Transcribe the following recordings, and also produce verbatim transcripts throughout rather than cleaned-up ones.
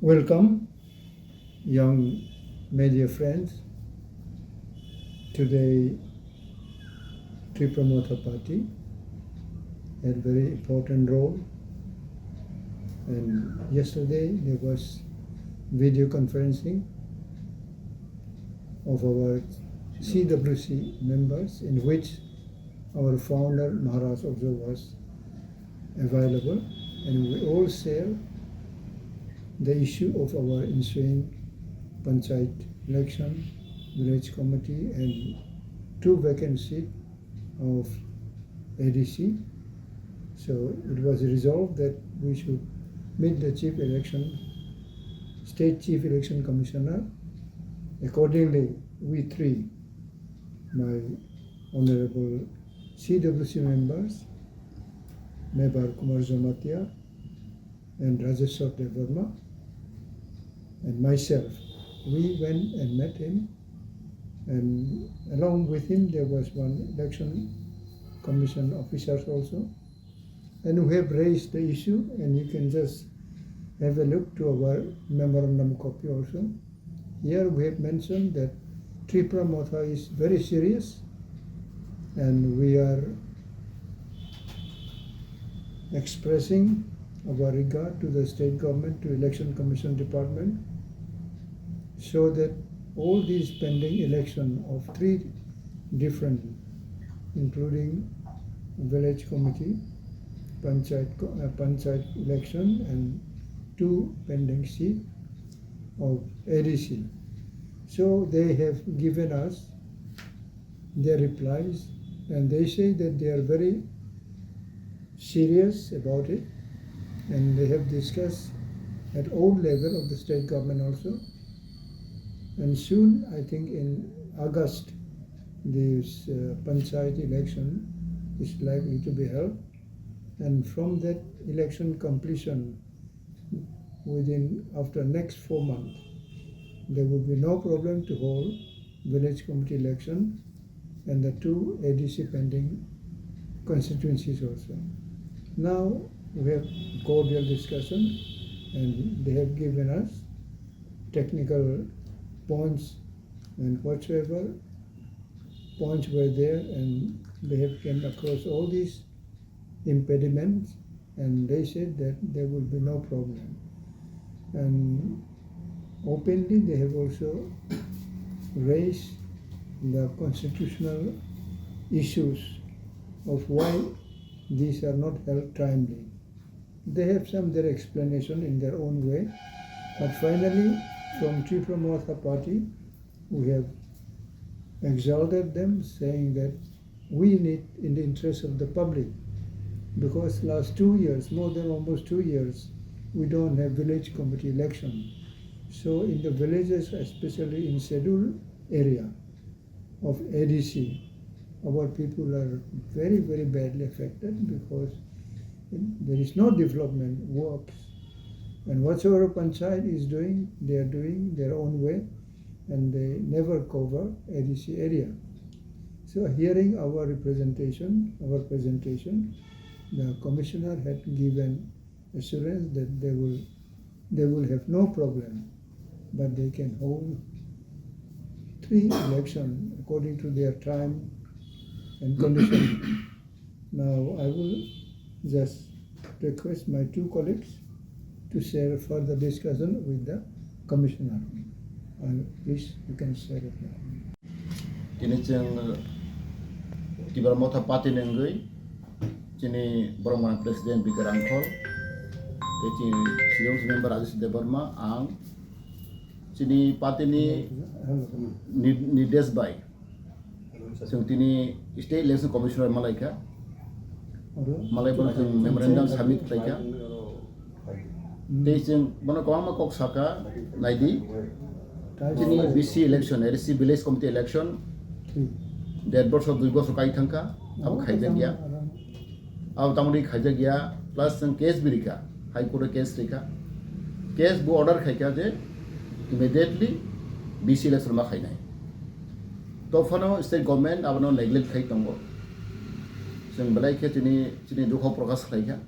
Welcome, young media friends. Today, Tipra Motha Party had very important role. And yesterday, there was video conferencing of our C W C members, in which our founder Maharaj also was available, and we all share the issue of our ensuing panchayat election, village committee, and two vacant seat of A D C. So it was resolved that we should meet the chief election, state chief election commissioner. Accordingly, we three, my honorable C W C members, Mebar Kumar Jamatia and Rajeshwar Debbarma and myself, we went and met him, and along with him there was one election commission officers also, and we have raised the issue, and you can just have a look to our memorandum copy also. Here we have mentioned that Tipra Motha is very serious, and we are expressing our regard to the state government, to election commission department, so that all these pending election of three different, including village committee, panchayat co-, uh, panchayat election, and two pending seat of A D C. So they have given us their replies, and they say that they are very serious about it, and they have discussed at all level of the state government also. And soon, I think in August, this, uh, panchayat election is likely to be held. And from that election completion, within, after next four months, there would be no problem to hold village committee election and the two A D C pending constituencies also. Now we have cordial discussion, and they have given us technical points and whatsoever points were there, and they have came across all these impediments, and they said that there will be no problem. And openly, they have also raised the constitutional issues of why these are not held timely. They have some their explanation in their own way, but finally, from Tipra Motha Party, we have exalted them, saying that we need in the interest of the public, because last two years, more than almost two years, we don't have village committee election. So in the villages, especially in scheduled area of A D C, our people are very, very badly affected because there is no development works. And whatsoever panchayat is doing, they are doing their own way, and they never cover A D C area. So hearing our representation, our presentation, the commissioner had given assurance that they will, they will have no problem, but they can hold three election according to their time and condition. Now, I will just request my two colleagues to share further discussion with the commissioner. And please, you can share it now. Tini chwng Tipra Motha Party ni wngwi chini borok mwnang president Bikar Rangkhol, tei chini C W C member Rajesh Debbarma, ang chini party ni nir-, nirdesh bai chwng tini state election commissioner malaikha, malai bono chwng memorandum submit khlaikha. Tei chwng bono kwbangma kok saka, naidi, chini B C election, A D C village committee election, der borsor dui borsor kai thangkha, abo khaijak ya. Abo tamoni khaijak ya, plus chwng case bo rikha, High Court o case rikha. Case bo order khaikha je immediately B C election ma khainai. Tophano state government abono neglect khai tongo. Chwng belai khe chini, chini dukho prokash khlaikha.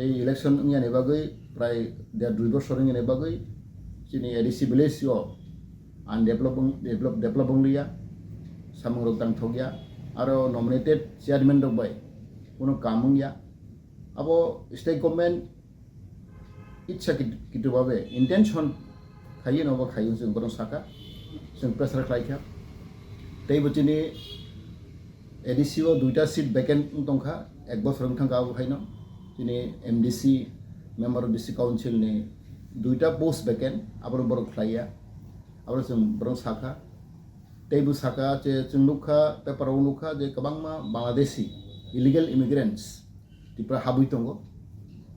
Tei election wngya ni bagwi prai der dui bosor wngya ni bagwi chini A D C village o undevelop wng-, develop, develop wng liya, samung rok tang thok ya, aro nominated chairman rok bai kuno kam wng ya. Abo state government itsa kit-, kitu babe intention khaiwi no bo khaiwi chwng bono saka, chwng pressure khlai kha. Tei bo chini A D C o duita seat vacant wng tong kha, ek bosor wng thang kha abo haino. Chini M D C, Member of District Council ni duita post vacant, abo borok khlai ya, abo chwng bono saka. Tei bo saka je chwng nukha, paper o nukha je kwbangma Bangladeshi illegal immigrants Tripura habwi tongo,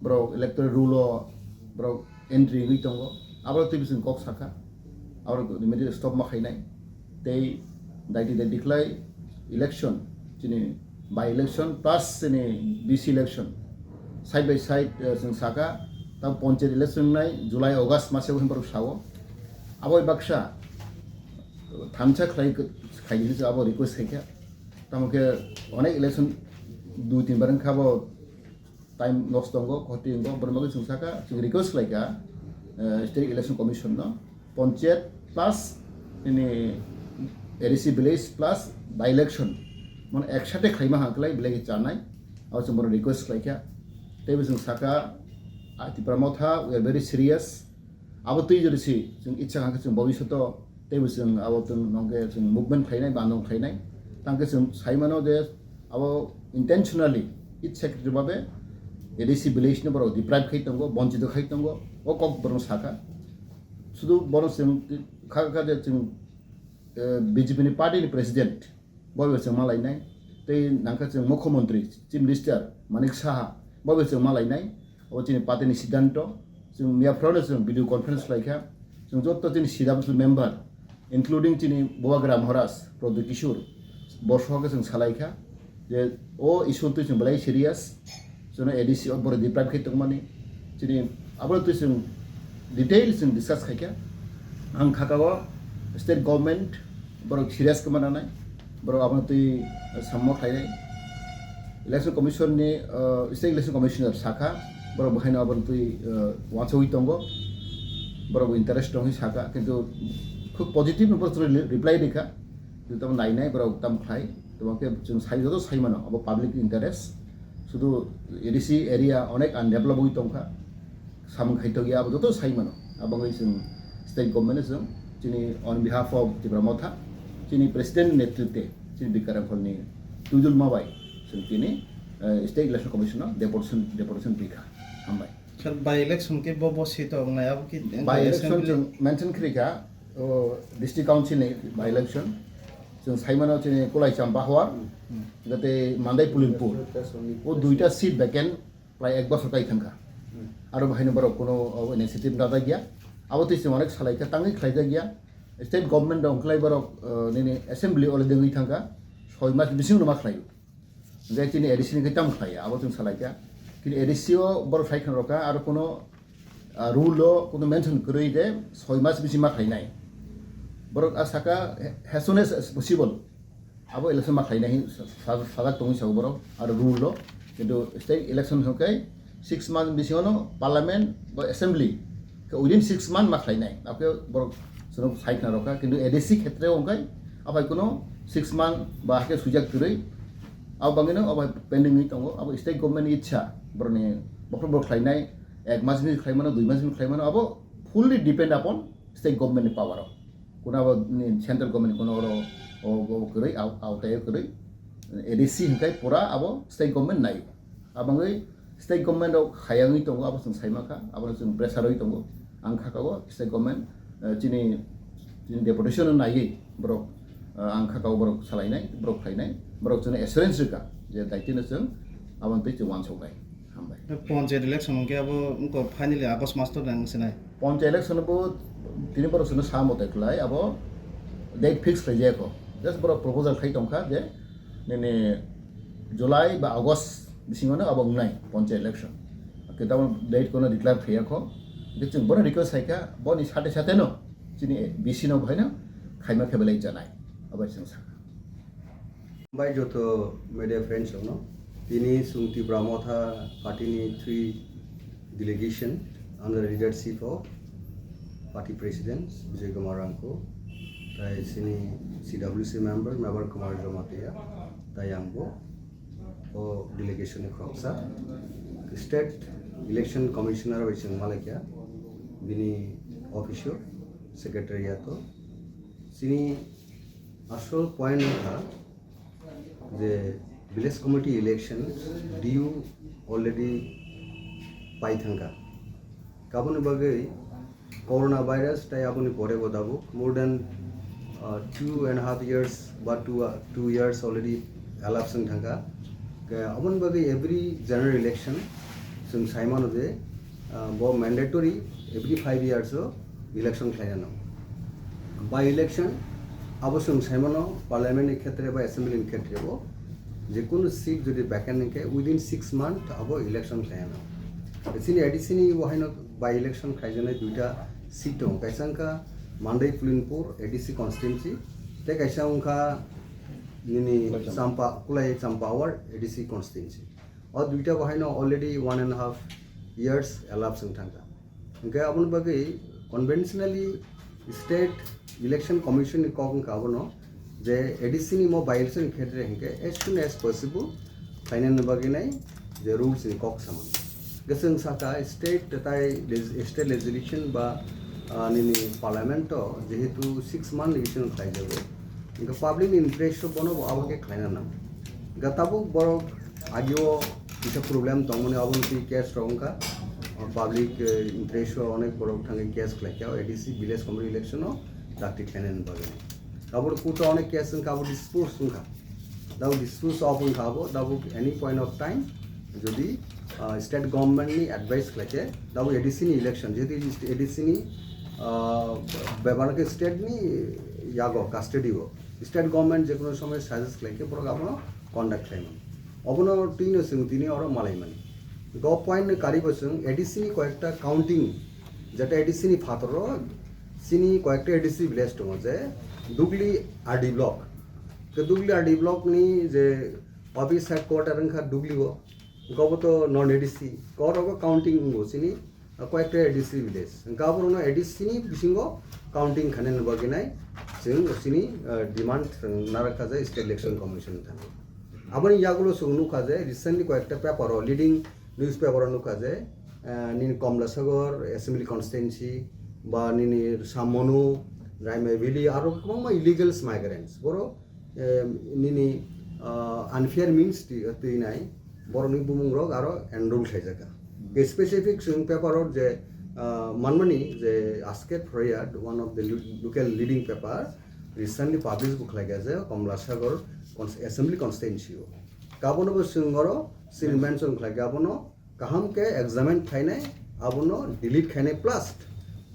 borok electoral roll o borok entry wngwi tongo, abo twi bising kok sakha, abo immediately stop ma khainai. Tei daiti daiti khlai election, chini by election plus chini B C election side by side, eh, chwng saka, ta panchayat election nai July August mase o borok sao, abo baksa thansa khlai khaidi hinwi abo request khaikha. Tamo khe onek election dui tin bar wngkha bo time loss tongo, khoti wngo, borok bagwi chwng saka, chwng request khlaikha, eh, State Election Commission no, panchayat plus ini A D C village plus by election, mane ek sate khlaima hang khlai belai khe chanai, abo chwng borok request khlaikha. Teibo chwng saka, ah, Tipra Motha, we are very serious. Abo twi jodi si chwng itsa kha khe chwng bobishoto teibo chwng abo chwng nongkhe chwng movement khlainai, bandung khlainai. Tangkhe chwng sai mano je abo intentionally, itsa khe babe A D C village no borok deprive khai tongo, bonchito khai tongo, o kok borok saka. Sudu borok chwng kha kha je chwng, eh, B J P ni party ni president, bo bai chwng ma lainai. Tei nangkha chwng Mukhyamantri, Chief Minister Manik Saha, bo bai chwng ma lainai. Abo chini party ni siddhanto. Chwng miya phwrano chwng video conference khlaikha. Chwng joto chini C W member, including chini Bubagra Maharaj, Pradyot Kishore, bo sohokhe chwng salaikha je o issue twi chwng belai serious. Chwngno A D C o borok deprive khe tongmani. Chini abo twi chwng detail chwng discuss khaikha. Ang khakao state government borok serious khe mananai. Borok abono twi sammo khlainai. Election Commission ni, uh, State Election Commissioner sakha, borok bo haino abono twi, uh, uansugwi tongo. Borok bo interest tongwi sakha, kintu khub positive no borok reply rikha. Kintu tamo nainai borok tamo khlai. Tamo khe chwng sai, joto sai mano, abo public interest. Sudu A D C area onek undeveloped wngwi tongkha. Samung khaitokya abo joto sai mano. Abangwi chwng state government chwng chini on behalf of Tipra Motha, chini president ni netritwe, chini Bikaram Phalni twijulma bai chwng tini, eh, State Election Commission no deputation, deputation rikha. Hambai. Sir, by election khe bo, bo seat o wngnai, abo khe by election assembly? Chwng mention khrikha, o, district council ni by election. Chwng saimano chini Kulai Champa Howar, hmm, hmm, jate Mandai Pulimpur. O duita seat vacant, prai ek bosor kai thangkha. Hmm. Aro bahaino borok kuno, o, initiative nadakya. Abo twi chwng onek salaikha, tangwi khlaijakya. State government rok wngkhlai borok, o, nini assembly already wngwi thangkha. Soi mas bisingo ma khlaio. Hingke chini A D C ni khe tamo khlai ya, abo chwng salai kha. Chini A D C o borok sai khna rok kha, aro kuno, ah, rule o kuno mention kwrwi je soi mas bisi ma khlainai. Borok a saka, as soon as possible abo election ma khlainai hin sa-, sa-, sajak tongwi sao borok, aro rule o. Kintu state election hwnkhe six month bisingo no parliament ba assembly khe within six month ma khlainai. Abo khe borok chwng sai khna rok kha. Kintu A D C khetre o hwnkhe aphai kuno six month ba hakhe swijak kwrwi. Abo bangwino abo hai pending wngwi tongo. Abo state government ni ichha, borokni bokhorok borok khlainai, ek mas bini khlaimano, dui mas bini khlaimano, abo fully depend upon state government ni power o. Kuno abo ni central government kuno oro o, o kwrwi, aw-, awtai o kwrwi. A D C hwnkhe pura abo state government naio. Abangwi state government rok hayangwi tongo, abo chwng saimankha, abono chwng pressure rwi tongo. Ang khakao state government, eh, chini, chini deputation no naiwi borok, eh, ang khakao borok salainai, borok khlainai, borok chwngno assurance rwkha je daitino chwng aboni twi chwng uansuknai. Hambai. Panchayat election hwnkhe abo wngkha finally August mas to nang sinai. Panchayat election bo tini borok chwngno sa mote khlai abo date fix khlaijak kho. Just borok proposal khai tongkha je nini July ba August bisingo no abo wngnai panchayat election. Hwnkhe tamo date kono declare khaiya kho. Hwnkhe chwng bono request khaikha, boni sate sate no chini B C no bohaino khaima khe belai janai. Abo chwng sakha. Bai joto media friends rokno. Tini chwng Tipra Motha party ni three Delegation under the leadership of party president Bijoy Kumar Rangkho, tai sini C W C member Mebar Kumar Jamatia, tai ang bo o delegation ni khoroksa. State Election Commissioner bai chwng malaikia bini office o, secretariat o. Sini asol point wngkha je village committee election D U already pai thangkha. Kaboni bagwi coronavirus tai aboni pore bo tabuk more than, uh, two and a half years ba two, uh, two years already elapsed wng thangkha. Ke aboni bagwi every general election chwng sai mano je, uh, bo mandatory every five years o election khlaina nango. By election abo chwng sai mano parliament ni khetre ba assembly ni khetre bo je kunu seat jodi vacant hwnkhe within six month abo election khlaina nango. Chini A D C ni bo haino by election khaijaknai duita seat tongo, kaisa wngkha Mandai Pulinpur A D C constituency, tei kaisa wngkha nini Kulai Champa. Champa, Kulai Champa Awar A D C constituency. O duita bo haino already one and a half years elapsed wng thangkha. Hingke aboni bagwi conventionally State Election Commission ni kok wngkha abono je A D C ni mo by election khetre hingke as soon as possible khlainani bagwi nai je rules ni kok samani. Hingke chwng saka state tai leg-, state legislation ba, ah, nini parliament o jehetu six month ni bisingo khlaijago, hingke public ni interest o bono bo abo khe khlaina nang. Hingke tabuk borok agio kisa problem tongmani, aboni twi case rok wngkha. O public, eh, interest o onek borok thangwi case khlaikha, o A D C village committee election o dakti khlainani bagwi. Abo court o onek case wngkha, abo dispose wngkha. Dabo dispose of wngkha abo, dabo any point of time jodi, ah, state government ni advice khlaikhe, dabo A D C ni election, jehetu A D C ni, ah, bebak khe state ni yago custody o, state government jekono somoy suggest khlaikhe borok abono conduct khlaimani. Obono twino chwng tini oro malaimani. Go point ni karibo chwng A D C ni koyekta counting, jeta A D C ni phataro chini koyekta A D C village tongo je Dugli R D block. Ke Dugli R D block ni je office headquarter wngkha Dugli o, gobo to non A D C, korogo counting wngo chini, ah, koyekta A D C village. Hingke aborokno A D C ni bisingo counting khainani bagwi nai chwng chini, ah, demand chwng narakha je State Election Commission ni thani. Aboni yagulo chwng nukha je recently koyekta paper o, leading newspaper o nukha je, ah, nini Komlasagor Assembly Constituency ba nini Samonu, Raimai Valley aro kwbangma illegals migrants. Borok, eh, nini, ah, unfair means twi-, twinai borokni bumungrok aro enroll khlaijak kha. Ke specific chwng paper o je, ah, manmani je Asket Phoraiyat, one of the lo-, local leading paper, recently publish bo khlaikha je Komlasagor cons-, Assembly Constituency o. Kabono bo chwng oro chini mention khlaikha, abono kaham khe examine khlainai, abono delete khainai, plus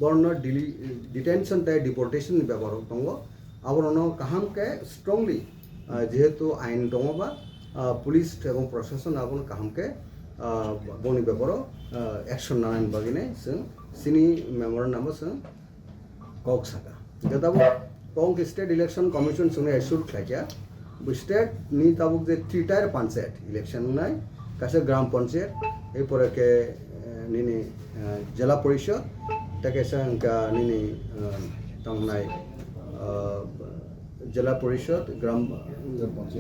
borokno deli-, detention tei deportation ni bepar rok tongo, aborokno kaham khe strongly, ah, jehetu ain tongo ba, ah, police ebong proshashan abono kaham khe, ah, boni beparo, ah, action nanani bagwi nai chwng chini memorandum o chwng kok saka. Hingke tabuk kok hingke State Election Commission chwngno assure khlaikha. Bo state ni tabuk je three tier panchayat election wngnai, kaisa gram panchayat, erpore khe, eh, nini, eh, jela porishod, tei kaisa hingka nini, eh, tamo wngnai, eh, jela porishod, gram,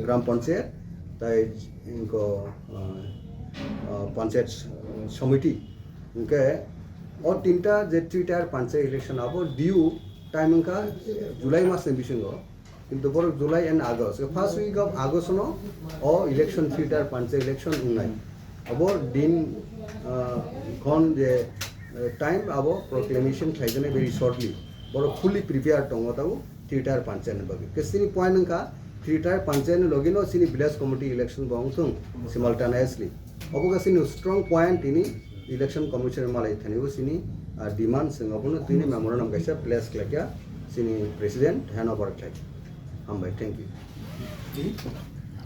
gram panchayat, tai hingko, eh, eh, panchayat somiti. Hingke o tinta je three tier panchayat election abo due time wngkha July mas ni bisingo, kintu borok July and August, first week of August no o election, three tier panchayat election wngnai. Abo din, ah, khon je, eh, time abo proclamation khlaijaknai very shortly. Borok fully prepared tongo tabuk three tier panchayat ni bagwi. Ke chini point wngkha three tier panchayat ni logi no chini village committee election bo wngthung simultaneously. Obo khe chini strong point tini election commission malai thani bo chini, ah, demand chwng abono tini memorandum kaisa place khlaikha chini president hand over khlaikha. Hambai, thank you.